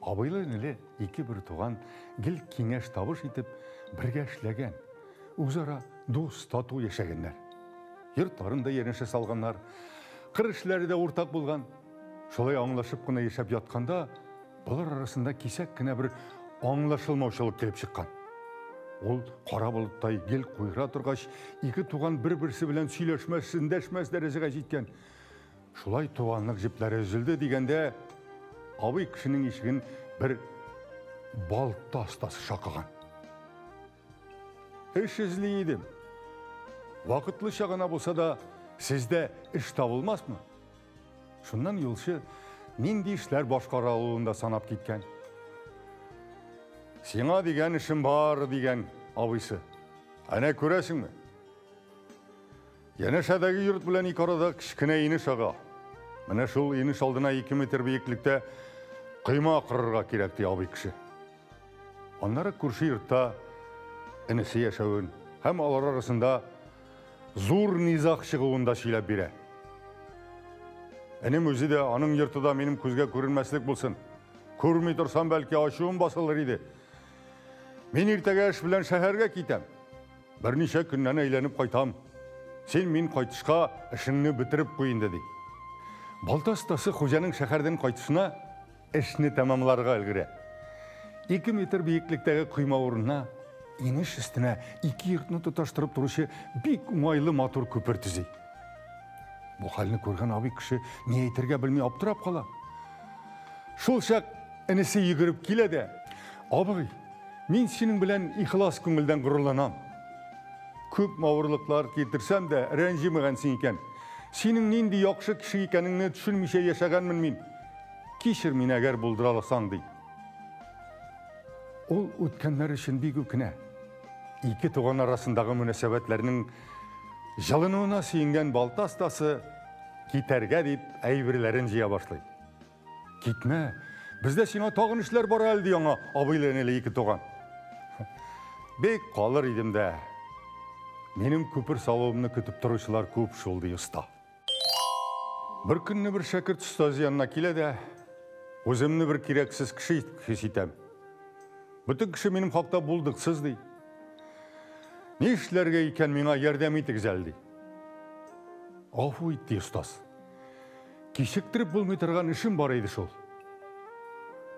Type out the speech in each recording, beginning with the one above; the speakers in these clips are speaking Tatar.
Абыйлы-энеле ике бертуган гел киңәш-табыш итеп, бергә эшләгән, үзара дус, тату яшәгәннәр. Йортларын да янәшә салганнар, кыр эшләре дә уртак булган. Шулай аңлашып кына яшәп ятканда, болар арасында кисәк кенә бер аңлашылмаучылык килеп чыккан. Ул кара болыттай гел куера торгач, ике туган бер-берсе белән сөйләшмәс, эндәшмәс дәрәҗәгә җиткән. Шулай туганлык җепләре өзелде дигәндә, абый кешенең ишеген бер балта остасы шакыган. Эш эзли идем. Вакытлыча гына булса да, сездә эш табылмасмы? Шуннан юлчы нинди эшләр башкара алуын да санап киткән. Сиңа дигән эшем бар, дигән абыйсы. Әнә күрәсеңме? Янәшәдәге йорт белән ике арада кечкенә инеш ага. Менә шул инеш алдына 2 метр биеклектә койма корырга кирәк, ди абый кеше. Аннары күрше йортта энесе яшәвен һәм алар арасында зур низаг чыгуын да сөйләп бирә. Энем үзе дә, аның йорты да минем күзгә күренмәслек булсын. Күрми торсам, бәлки ачуым басылыр иде. Мин иртәгә эш белән шәһәргә китәм. Берничә көннән әйләнеп кайтам. Син мин кайтышка эшеңне бетереп куй инде, ди. Балта остасы хуҗаның шәһәрдән кайтышына эшне тәмамларга өлгерә. 2 метр биеклектәге койма урынына инеш өстенә ике йортны тоташтырып торучы бик уңайлы матур күпер төзи. Бу хәлне күргән абый кеше ни әйтергә белми аптырап кала. Шул чак энесе йөгереп килә дә, Абый, мин синең белән ихлас күңелдән горурланам. Күп авырлыклар китерсәм дә, рәнҗемәгәнсең икән. Синең нинди яхшы кеше икәнеңне төшенмичә яшәгәнмен мин. Кичер мине, әгәр булдыра алсаң, ди. Ул үткәннәр өчен бик үкенә. Ике туган арасындагы мөнәсәбәтләрнең җылынуына сөенгән балта остасы китәргә дип әйберләрен җыя башлый. Китмә, бездә сиңа тагын эшләр бар әле, ди аңа абыйлы-энеле ике туган. Бик калыр идем дә. Минем күпер салуымны көтеп торучылар күп шул, ди оста. Бер көнне бер шәкерт остаз янына килә дә, үземне бер кирәксез кеше хис итәм. Бөтен кеше минем хакта булдыксыз, ди. Ни эшләргә икән, миңа ярдәм итегез әле, ди. Гафу ит, ди остаз. Кичектереп булмый торган эшем бар иде шул.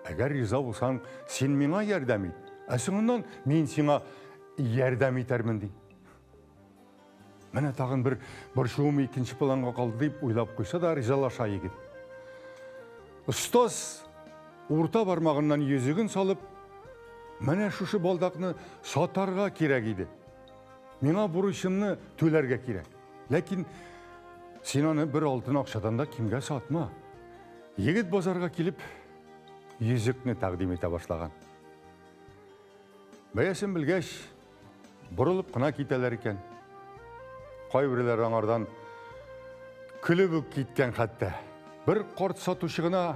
Әгәр риза булсаң, син миңа ярдәм ит, ә соңыннан мин сиңа ярдәм итәрмен, ди. Менә тагын бер борчуым икенче планга калды дип уйлап куйса да ризалаша егет. Остаз урта бармагыннан йөзеген салып, менә шушы балдакны сатарга кирәк иде. Миңа бурычымны түләргә кирәк. Ләкин син аны бер алтын акчадан да кимгә сатма. Егет базарга килеп, йөзекне тәкъдим итә башлаган. Бәясен белгәч, борылып кына китәләр икән. Кайберләре аңардан көлеп үк киткән хәтта. Бер карт сатучы гына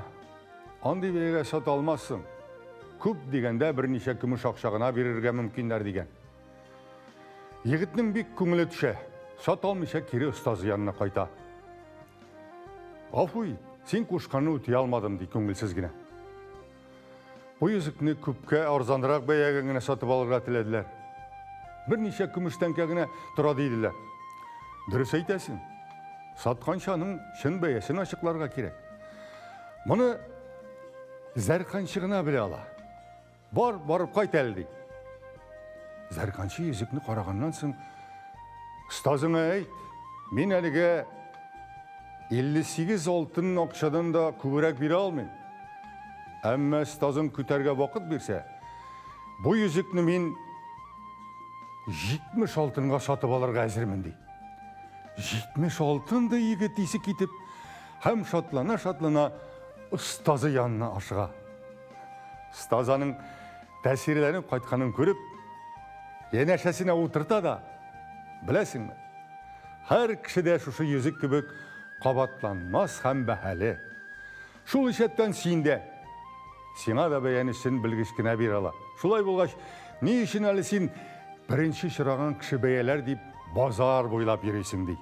андый бәягә сата алмассың. Күп дигәндә берничә көмеш акча гына бирергә мөмкиннәр дигән. Егетнең бик күңеле төшә. Сата алмыйча кире остазы янына кайта. Гафу ит, син кушканны үти алмадым, ди күңелсез генә. Бу йөзекне күпкә арзанрак бәягә генә сатып алырга теләделәр. Берничә көмеш тәңкә генә тора диделәр. Дөрес әйтәсең. Сатканчы аның чын бәясен ачыкларга кирәк. Моны зәрканчы гына белә ала. Бар, барып кайт әле, ди. Зәрканчы йөзекне караганнан соң, остазыңа әйт, мин әлегә 58 алтын акчадан да күбрәк бирә алмыйм. Әмма остазың көтәргә вакыт бирсә, бу йөзекне мин 70 алтынга сатып алырга әзермен, ди. 70 алтын, ди егет исе китеп, һәм шатлана-шатлана остазы янына ашыга. Остаз аның тәэсирләнеп кайтканын күреп, янәшәсенә утырта да, беләсеңме, һәр кеше дә шушы йөзек кебек кабатланмас һәм бәһале. Шул исәптән син дә. Сиңа да бәяне чын белгеч кенә бирә ала. Шулай булгач, ни өчен әле син беренче очраган кеше бәяләр дип базар буйлап йөрисең, ди.